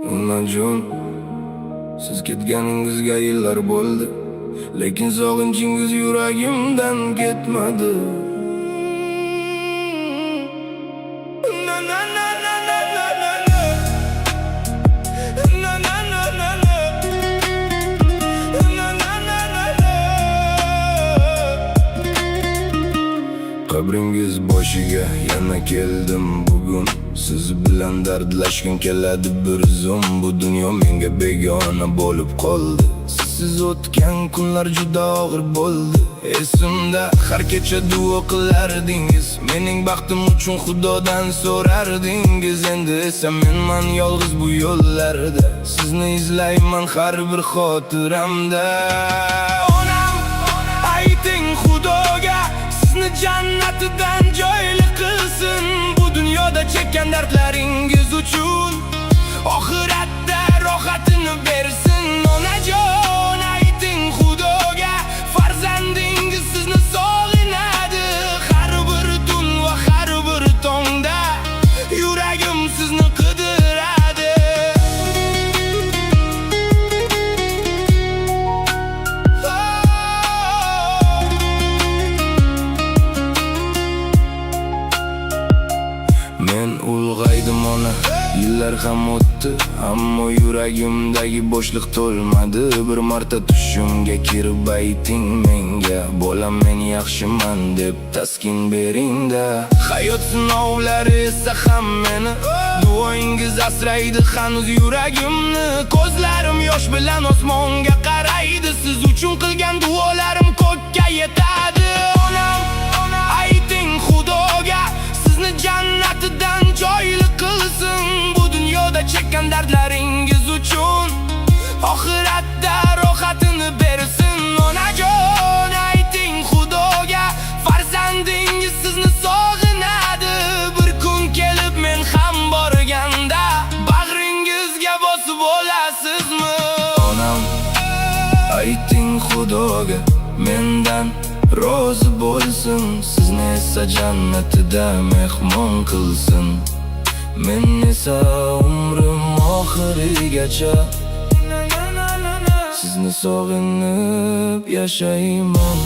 Onajon, siz ketganingizga yillar bo'ldi, lekin sog'inchingiz yuragimdan ketmadi. Na na na na na na na na. Na na na na na. Na na na na na. Qabringiz boshiga yana keldim bugun. Siz bilan dardlashgim keladi bir zum. Bu dunyo menga begona bo'lib qoldi. Sizsiz o'tgan kunlar juda og'ir bo'ldi. Esimda, har kecha duo qilardingiz. Mening baxtim uchun Xudodan so'rardingiz. Endi esa menman yolg'iz bu yo'llarda. Sizni izlayman har bir xotiramda. Onam, ayting Xudoga, sizni jannatidan joyli qilsin. Bu dunyoda chekkan dardlaringiz uchun oxiratda rohatini bersin. Onajon, ayting Xudoga, farzandingiz sizni sog'inadi. Har bir tun va har bir tongda yuragim sizni qidiradi. Oh! Men ulg'aydim, ona, yillar ham o'tdi, ammo yuragimdagi bo'shliq to'lmadi. Bir marta tushimga kirib ayting menga: "Bolam, men yaxshiman", deb taskin beringda. Hayot sinovlari esa ham meni, duoingiz asraydi hanuz yuragimni. Ko'zlarim yosh bilan osmonga qaraydi. Siz uchun qilgan duolarim ko'kka yetadi. Onam, ayting Xudoga, sizni jannatidan joyli qilsin. Bu dunyoda chekkan dardlaringiz uchun oxiratda rohatini bersin. Onajon, ayting Xudoga, farzandingiz sizni sog'inadi. Bir kun kelib men ham borganda bag'ringizga bosib olasizmi? Onam, ayting Xudoga, mendan rozi bo'lsin. Sizni esa jannatida mehmon qilsin. Men esa umrim oxirigacha sizni sog'inib yashayman.